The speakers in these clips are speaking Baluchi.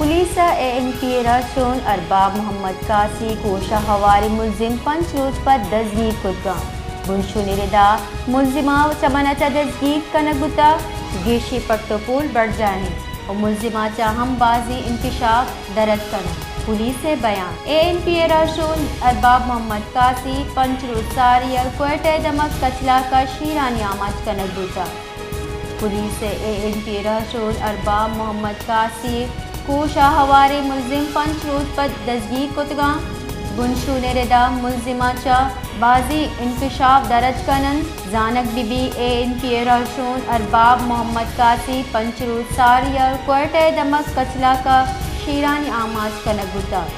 پولیس ءَ اے این پی اے راہشون ارباب محمد قاسی کوش ءَ ہواریں ملزم پنچ روچ پد دزگیر کتگاں۔ بنشونی ردا ملزماں چہ من ءَ چہ دزگیر کنگ بوتگ، گیشیں پٹ ءُ پول برجاہ اِنت ءُ ملزماں چہ ہم بازیں انکشاف در اتک کناں۔ پولیس ءِ بیان۔ اے این پی اے راہشون ارباب محمد قاسی پنچ روچ ساری ءَ کوئٹہ ءِ دمگ کچلاک ءَ شیرانی آماچ کنگ بوتگ۔ پولیس ءَ اے این پی اے راہشون ارباب محمد قاسی کوش ءَ ہواریں ملزم پنچ روچ پد دزگیر کتگاں۔ بنشونی ردا ملزماں چہ بازیں انکشاف در اتک کن اَنت۔ زانگ بہ بی اے این پی اے راہشون ارباب محمد قاسی پنچ روچ ساری ءَ کوئٹہ ءِ دمگ کچلاک ءَ شیرانی آماچ کنگ بوتگ۔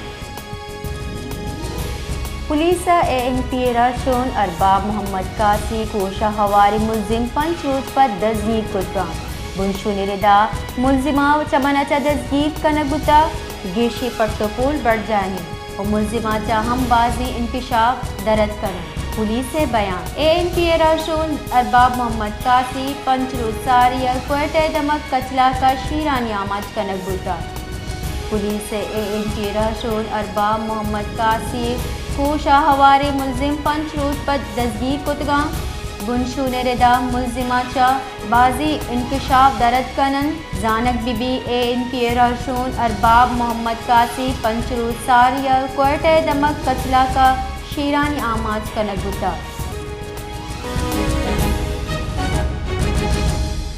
پولیس ءَ اے این پی اے راہشون ارباب محمد قاسی کوش ءَ ہواریں ملزم پنچ روچ پد دزگیر کتگاں۔ بنشونی ردا ملزماں چہ من ءَ چہ دزگیر کنگ بوتگ، گیشیں پٹ ءُ پول برجاہ اِنت ءُ ملزماں چہ ہم بازیں انکشاف در اتک کناں۔ پولیس ءِ بیان۔ اے این پی اے راہشون ارباب محمد قاسی پنچ روچ ساری ءَ کوئٹہ ءِ دمگ کچلاک ءَ شیرانی آماچ کنگ بوتگ۔ پولیس ءَ اے این پی اے راہشون ارباب محمد قاسی کوش ءَ ہواریں ملزم پنچ روچ پد دزگیر کتگاں۔ بنشونی ردا ملزماں چہ بازیں انکشاف در اتک کن اَنت۔ زانگ بہ بی اے این پی اے راہشون ارباب محمد قاسی پنچ روچ ساری ءَ کوئٹہ ءِ دمگ کچلاک ءَ شیرانی آماچ کنگ بوتگ۔